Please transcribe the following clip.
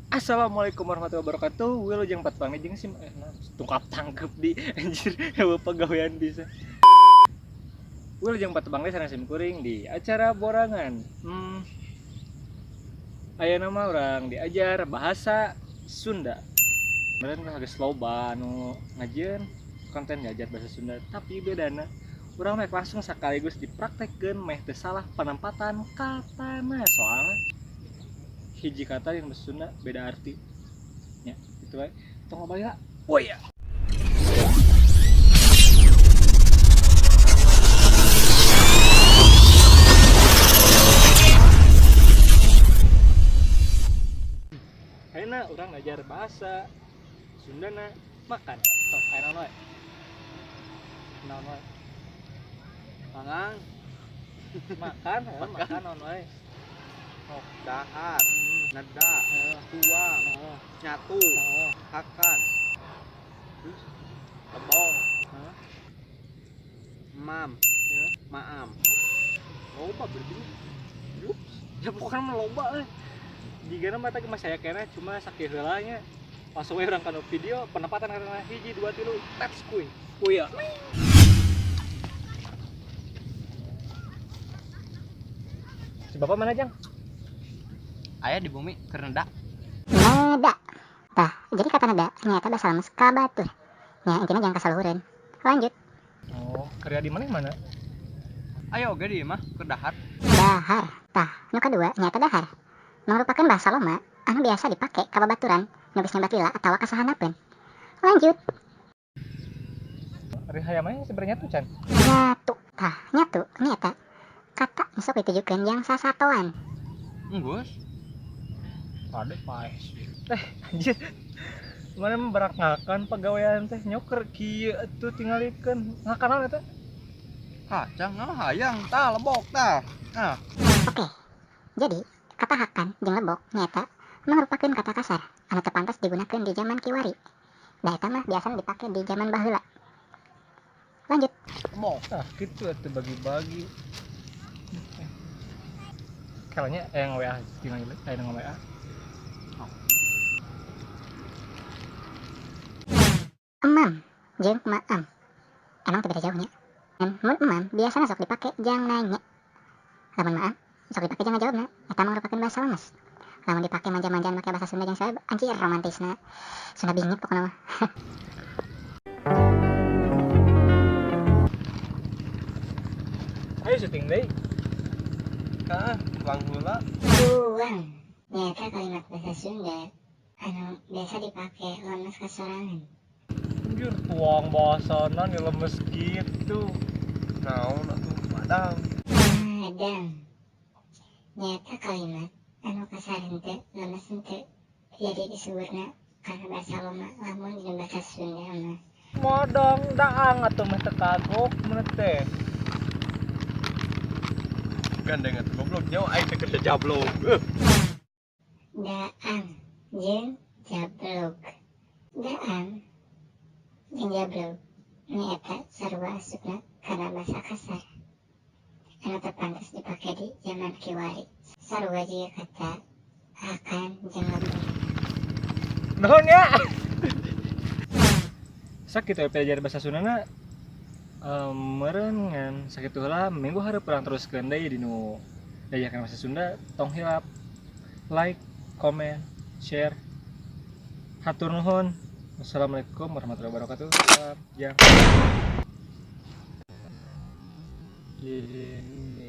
Assalamualaikum warahmatullahi wabarakatuh. Wilujeng patepang jeung sim nah, tungkap tangkep di anjir pegawaian bisa. Wilujeng patepang deui sareng sim kuring di acara borangan. Ayeuna mah urang diajar bahasa Sunda. Kemarin kan geus loba anu ngajieun konten diajar bahasa Sunda, tapi bedana urang mah langsung sekaligus dipraktekkeun meh teu salah penempatan katana, soalna hiji kata yang bahasa Sunda beda arti ya gitu wae. Tong balik lah. Oh iya, ayeuna urang ngajar bahasa Sundana makan. Sok aya naon wae, naon wae? Mangan. Makan ya, makan naon wae? Oh, dahar, neda, tuang, nyatu, hakan, terus tebong, mam, maam. Loba berarti. Yups. Ya bukan mah loba eh. Jika mah tadi masih aya keneh, cuma sakieu heula nya. Langsung we urang kana video penempatan karena hiji dua tilu tes kuy. Kuy ya. Si bapak mana, Jang? Aya di bumi keur neda. Neda. Tah, jadi kata neda ternyata bahasa lemes ka batur. Nya intinya jangan kasaluhureun. Lanjut. Oh, kerja di mana mana? Ayo oge di imah keur dahar. Dahar. Tah, nu kadua nyaeta dahar. Merupakan bahasa loma anu biasa dipake ka babaturan nu geus nyoba lila atawa kasahanapeun. Lanjut. Ari hayam mah sebenarnya tuh can. Nyatu. Tah, nyatu nyaeta kata nu sok ditujukeun jang sasatoan. Enggeus. Ada paeh sih. Anjir. Mana mah berak ngakan pegawaian teh nyoker kieu atuh tingalikeun. Ngakan naon eta? Kacang nah hayang tah lebok tah. Nah. Oke. Jadi, kata hakan jeung lebok nyaeta merupakan kata kasar anu teu pantas digunakeun di zaman kiwari. Da eta mah biasana dipake di zaman baheula. Lanjut. Lebok. Tah kitu atuh bagi-bagi. Kalanya yang WA tinggal yang WA. Emam jeung maam. Emang teu beda jauhnya. Mun emam biasana sok dipake jang nanya. Lamun maam sok dipake jang ngajawabna. Eta merupakan bahasa lemes. Lamun dipake manja-manjaan make bahasa Sunda jeung saeb, anjir romantisna. Sunda bingit pokona mah. Ayo syuting deui. Heeh, tuang heula. Tuang nyaeta kalimat bahasa Sunda anu biasa dipake lemes ka sorangan. Anjir, tuang bahasana nih lemes gitu. Naon atuh madang. Madang nyaeta kalimat anu kasar henteu lemes henteu. Jadi disebutna karena bahasa loma lamun dina bahasa Sunda mah. Madang daang atuh mah teu kagok mun teh. Gandeng atuh goblok nyawa aing teh kerja jablok. Daang jeung jablok. Daang jeung jablok nyaeta sarua asupna kana bahasa kasar anu teu pantes dipake di zaman kiwari. Sarua jiga kata hakan jeung lebok. Nuhun ya. Sakitu we pelajaran bahasa Sundana. Meureun ngan sakitu heula, minggu hareup urang teruskeun deui dinu diajarkeun bahasa Sunda. Tong hilap like, comment, share. Hatur nuhun. Wassalamualaikum warahmatullahi wabarakatuh. Salam jang. Gini.